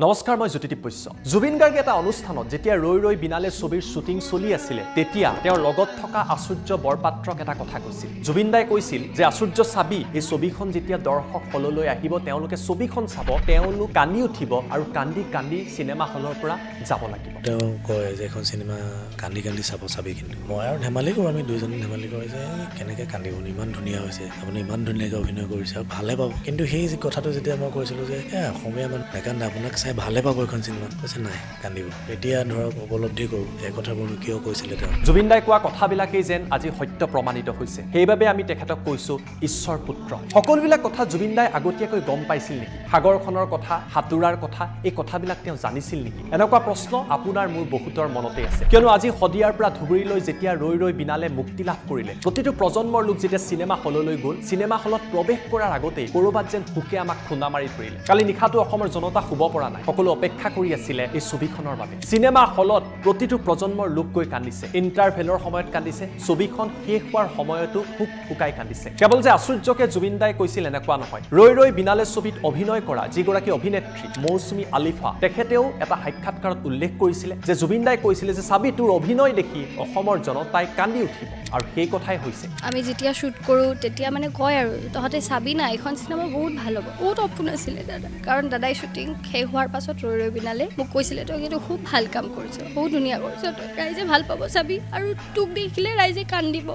নমস্কাৰ, মই জ্যোতিদীপ বৈশ্য। জুবিন গাৰ্গে এটা অনুষ্ঠানত, যেতিয়া ৰৈ ৰৈ বিনালে ছবিৰ শ্বুটিং চলি আছিলে, তেতিয়া তেওঁৰ লগত থকা আচুৰ্য বৰপাত্ৰক এটা কথা কৈছিল। জুবিন দাই কৈছিল যে, "আচুৰ্য, চাবি, এই ছবিখন যেতিয়া দৰ্শক হললৈ আহিব, তেওঁলোকে ছবিখন চাব, তেওঁলোক কান্দি উঠিব আৰু কান্দি কান্দি চিনেমা হলৰ পৰা যাব লাগিব।" তেওঁ কয় যে এখন চিনেমা কান্দি কান্দি চাব, চাবি। কিন্তু মই আৰু ধেমালি কৰোঁ, আমি দুইজনে ধেমালি কৰোঁ যে কেনেকৈ কান্দিব, ইমান ধুনীয়া হৈছে, আপুনি ইমান ধুনীয়াকৈ অভিনয় কৰিছে আৰু ভালে পাব। কিন্তু সেই যে কথাটো যেতিয়া মই কৈছিলোঁ যে অসমীয়া মানুহ নাকান্দে, আপোনাক চাই ভালে পাব এইখন চিনেমা, কৈছে নাই, কান্দিব। এতিয়া ধৰক উপলব্ধি কৰোঁ, এই কথাবোৰনো কিয় কৈছিলে তেওঁ। জুবিন দাই কোৱা কথাবিলাকেই যেন আজি সত্য প্ৰমাণিত হৈছে। সেইবাবে আমি তেখেতক কৈছোঁ ঈশ্বৰ পুত্ৰ। সকলোবিলাক কথা জুবিন দাই আগতীয়াকৈ গম পাইছিল নেকি? সাগৰখনৰ কথা, সাঁতোৰাৰ কথা, এই কথাবিলাক তেওঁ জানিছিল নেকি? এনেকুৱা প্ৰশ্ন আপোনাৰ মোৰ বহুতৰ মনতে আছে। কিয়নো আজি শদিয়াৰ পৰা ধুবুৰীলৈ যেতিয়া ৰৈ ৰৈ বিনালে মুক্তি লাভ কৰিলে, প্ৰতিটো প্ৰজন্মৰ লোক যেতিয়া চিনেমা হললৈ গ'ল, চিনেমা হলত প্ৰৱেশ কৰাৰ আগতেই ক'ৰবাত যেন শোকে আমাক খুন্দা মাৰি ধৰিলে। কালি নিশাটো অসমৰ জনতা শুব পৰা নাই। সকলো অপেক্ষা কৰি আছিলে এই ছবিখনৰ বাবে। চিনেমা হলত প্ৰতিটো প্ৰজন্মৰ লোক গৈ কান্দিছে। ইণ্টাৰভেলৰ সময়ত কান্দিছে, ছবিখন শেষ হোৱাৰ সময়তো হুক হুকাই কান্দিছে। কেৱল যে আচুৰ্যকে জুবিন দাই কৈছিল এনেকুৱা নহয়। ৰৈ ৰৈ বিনালে ছবিত অভিনয় কৰা যিগৰাকী অভিনেত্ৰী মৌচুমী আলিফা, তেখেতেও এটা সাক্ষাৎকাৰত উল্লেখ কৰিছিলে যে জুবিন দাই কৈছিলে যে চাবি, তোৰ অভিনয় দেখি অসমৰ জনতাই কান্দি উঠিব আৰু সেই কথাই হৈছে। আমি যেতিয়া শ্বুট কৰোঁ, তেতিয়া মানে কয় আৰু, "তহঁতে চাবি না, এইখন চিনেমা বহুত ভাল হ'ব।" বহুত সপোন আছিলে দাদা, কাৰণ দাদাই শ্বুটিং শেষ হোৱাৰ পাছত ৰৈ ৰৈ বিনালে মোক কৈছিলে, "তই কিন্তু খুব ভাল কাম কৰিছ, বহুত ধুনীয়া কৰিছ তই, ৰাইজে ভাল পাব চাবি আৰু তোক দেখিলে ৰাইজে কান্দিব।"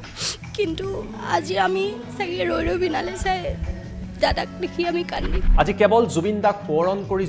কিন্তু আজি আমি চাগে ৰৈ ৰৈ বিনালে চাই দাদাক দেখি আমি কান্দিম। আজি কেৱল জুবিন দাক সোঁৱৰণ কৰি,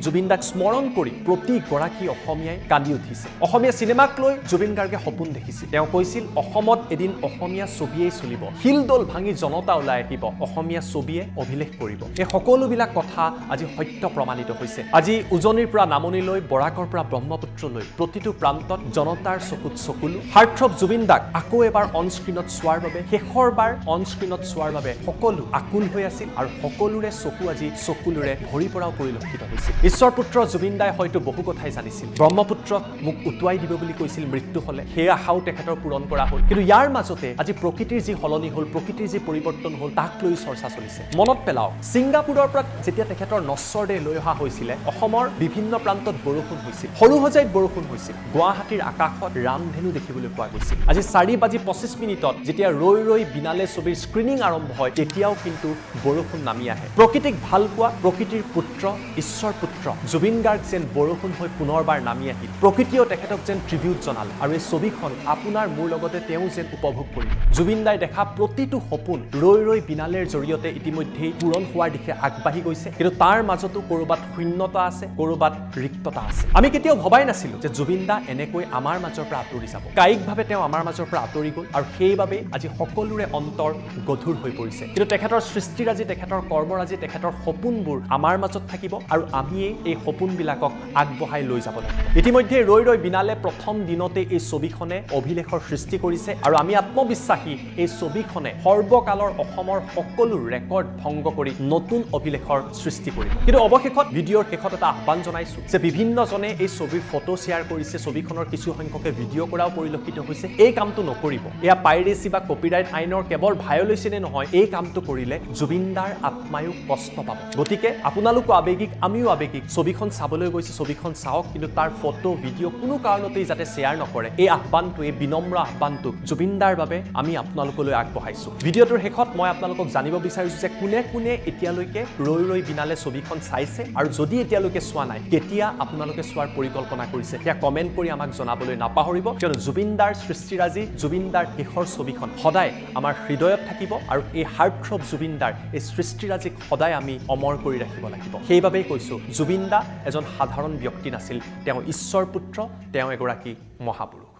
জুবিন দাক স্মৰণ কৰি প্ৰতিগৰাকী অসমীয়াই কান্দি উঠিছে। অসমীয়া চিনেমাক লৈ জুবিন গাৰ্গে সপোন দেখিছিল। তেওঁ কৈছিল, অসমত এদিন অসমীয়া ছবিয়েই চলিব, শিলদল ভাঙি জনতা ওলাই আহিব, অসমীয়া ছবিয়ে অভিলেখ কৰিব। এই সকলোবিলাক কথা আজি সত্য প্ৰমাণিত হৈছে। আজি উজনিৰ পৰা নামনিলৈ, বৰাকৰ পৰা ব্ৰহ্মপুত্ৰলৈ প্ৰতিটো প্ৰান্তত জনতাৰ চকুত চকুলো। হাৰ্টথ্ৰব জুবিন দাক আকৌ এবাৰ অন স্ক্ৰীণত চোৱাৰ বাবে, শেষৰবাৰ অন স্ক্ৰীণত চোৱাৰ বাবে সকলো আকুল হৈ আছিল আৰু সকলোৰে চকু আজি চকুলোৰে ভৰি পৰাও পৰিলক্ষিত হৈছিল। ঈশ্বৰ পুত্ৰ জুবিন দাই হয়তো বহু কথাই জানিছিল। ব্ৰহ্মপুত্ৰক মোক উটুৱাই দিব বুলি কৈছিল মৃত্যু হ'লে, সেই আশাও তেখেতৰ পূৰণ কৰা হ'ল। কিন্তু ইয়াৰ মাজতে আজি প্ৰকৃতিৰ যি সলনি হ'ল, প্ৰকৃতিৰ যি পৰিৱৰ্তন হ'ল, তাক লৈ চৰ্চা চলিছে। মনত পেলাওক, ছিংগাপুৰৰ পৰা যেতিয়া তেখেতৰ নশ্বৰ দেহ লৈ অহা হৈছিলে, অসমৰ বিভিন্ন প্ৰান্তত বৰষুণ হৈছিল, সৰুসজাইত বৰষুণ হৈছিল, গুৱাহাটীৰ আকাশত ৰামধেনু দেখিবলৈ পোৱা গৈছিল। আজি 4 বাজি 25 মিনিটত যেতিয়া ৰৈ ৰৈ বিনালে ছবিৰ স্ক্ৰীণিং আৰম্ভ হয়, তেতিয়াও কিন্তু বৰষুণ নামি আহে। প্ৰকৃতিক ভাল পোৱা প্ৰকৃতিৰ পুত্ৰ, ঈশ্বৰ পুত্ৰ জুবিন গাৰ্গ যেন বৰষুণ হৈ পুনৰবাৰ নামি আহিল। প্ৰকৃতিয়েও তেখেতক যেন ট্ৰিবিউট জনালে আৰু এই ছবিখন আপোনাৰ মোৰ লগতে তেওঁ যেন উপভোগ কৰিলে। জুবিন দাই দেখা প্ৰতিটো সপোন ৰৈ ৰৈ বিনালেৰ জৰিয়তে ইতিমধ্যেই পূৰণ হোৱাৰ দিশে আগবাঢ়ি গৈছে। কিন্তু তাৰ মাজতো ক'ৰবাত শূন্যতা আছে, ক'ৰবাত ৰিক্ততা আছে। আমি কেতিয়াও ভবাই নাছিলোঁ যে জুবিন দা এনেকৈ আমাৰ মাজৰ পৰা আঁতৰি যাব। কায়িকভাৱে তেওঁ আমাৰ মাজৰ পৰা আঁতৰি গ'ল আৰু সেইবাবেই আজি সকলোৰে অন্তৰ গধুৰ হৈ পৰিছে। কিন্তু তেখেতৰ সৃষ্টিৰাজি, তেখেতৰ কৰ্মৰাজি, তেখেতৰ সপোনবোৰ আমাৰ মাজত থাকিব আৰু আমিয়েই এই সপোনবিলাকক আগবঢ়াই লৈ যাব লাগিব। ইতিমধ্যে ৰৈ ৰৈ বিনালে প্ৰথম দিনতে এই ছবিখনে অভিলেখৰ সৃষ্টি কৰিছে আৰু আমি আত্মবিশ্বাসী, এই ছবিখনে সৰ্বকালৰ অসমৰ সকলো ৰেকৰ্ড ভংগ কৰি নতুন অভিলেখৰ সৃষ্টি কৰিব। কিন্তু অৱশেষত ভিডিঅ'ৰ শেষত এটা আহ্বান জনাইছোঁ যে বিভিন্নজনে এই ছবিৰ ফটো শ্বেয়াৰ কৰিছে, ছবিখনৰ কিছু সংখ্যকে ভিডিঅ' কৰাও পৰিলক্ষিত হৈছে। এই কামটো নকৰিব। এয়া পাইৰেচি বা কপিৰাইট আইনৰ কেৱল ভায়লেশ্যনে নহয়, এই কামটো কৰিলে জুবিন দাৰ আত্মায়ো কষ্ট পাব। গতিকে আপোনালোকো আৱেগিক, আমিও আৱেগিক। ছবিখন চাবলৈ গৈছে, ছবিখন চাওক, কিন্তু তাৰ ফটো, ভিডিঅ' কোনো কাৰণতেই যাতে শ্বেয়াৰ নকৰে। এই আহ্বানটো, এই বিনম্ৰ আহ্বানটো জুবিন দাৰ বাবে আমি আপোনালোকলৈ আগবঢ়াইছোঁ। ভিডিঅ'টোৰ শেষত মই আপোনালোকক জানিব বিচাৰিছোঁ যে কোনে কোনে এতিয়ালৈকে ৰৈ ৰৈ বিনালে ছবিখন চাইছে আৰু যদি এতিয়ালৈকে চোৱা নাই, কেতিয়া আপোনালোকে চোৱাৰ পৰিকল্পনা কৰিছে, সেয়া কমেণ্ট কৰি আমাক জনাবলৈ নাপাহৰিব। কিয়নো জুবিন দাৰ সৃষ্টিৰাজি, জুবিন দাৰ শেষৰ ছবিখন সদায় আমাৰ হৃদয়ত থাকিব আৰু এই হাৰ্টথ্ৰব জুবিন দাৰ এই সৃষ্টিৰাজিক সদায় আমি অমৰ কৰি ৰাখিব লাগিব। সেইবাবেই কৈছোঁ, জুবিন দা এজন সাধাৰণ ব্যক্তি নাছিল। তেওঁ ঈশ্বৰ পুত্ৰ, তেওঁ এগৰাকী মহাপুৰুষ।